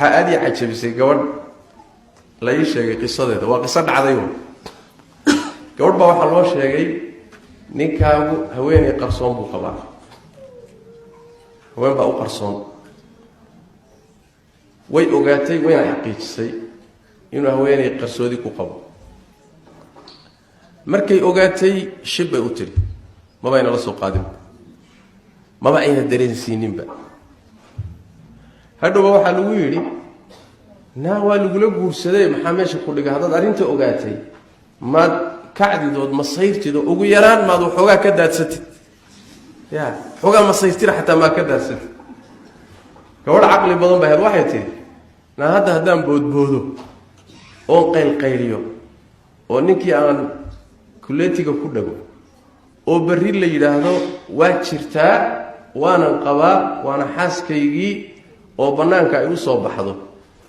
Waxaa aada ii cajabisay gabadh la ii sheegay qisadeeda. Waa qiso dhacday. Gabadh baa waxaa loo sheegay, ninkaagu haweeney qarsoon buu qabaa, haween baa u qarsoon. Way ogaatay, wayna xaqiijisay inuu haweeney qarsoodi ku qabo. Markay ogaatay, shib bay u tidhi, mabayna la soo qaadinba, maba ayna dareensiininba. Hadhowba waxaa lagu yidhi, naa waa lagula guursaday, maxaa meesha ku dhigay? Haddaad arrinta ogaatay, maad kacdidood masayrtido, ugu yaraan maad waxoogaa ka daadsatid, ya waxoogaa masayrtira xataa maad ka daadsatid. Gabadh caqli badan ba ahayd. Waxay tidhi, naa hadda haddaan boodboodo oon qaylqayliyo oo ninkii aan kuleetiga ku dhago oo berri la yidhaahdo waa jirtaa, waanan qabaa, waana xaaskaygii, oo bannaanka ay u soo baxdo,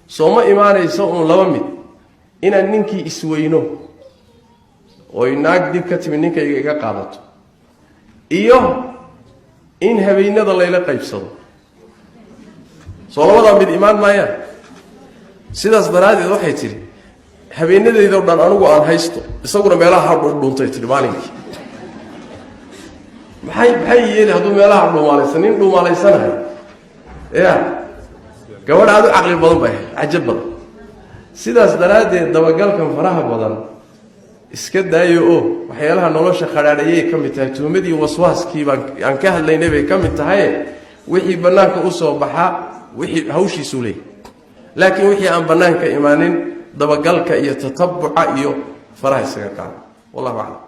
soo ma imaanayso uun laba mid: inaan ninkii isweyno oy naag dib ka timi ninkayga iga qaadato, iyo in habeynada layla qaybsado. Soo labadaa mid imaan maayaan? Sidaas daraaddeed waxay tidhi, habeenadeydoo dhan anigu aan haysto, isaguna meelaha ha dhuundhuuntay tidhi maalinkii. Maxay yeeli hadduu meelaha dhuumaalaysan, nin dhuumaalaysanahay? Ya gabadh aada u caqli badan bay ahayd, cajab badan. Sidaas daraaddeed dabagalkan faraha badan iska daayo, oo waxyaalaha nolosha khadhaadhayay ka mid tahay. Tuhmadii, waswaaskii baan aan ka hadlaynay bay ka mid tahaye. Wixii bannaanka u soo baxaa wixii hawshiisuu leeyahy, laakiin wixii aan bannaanka imaanin, dabagalka iyo tatabuca iyo faraha isaga qaada. Wallahu aclam.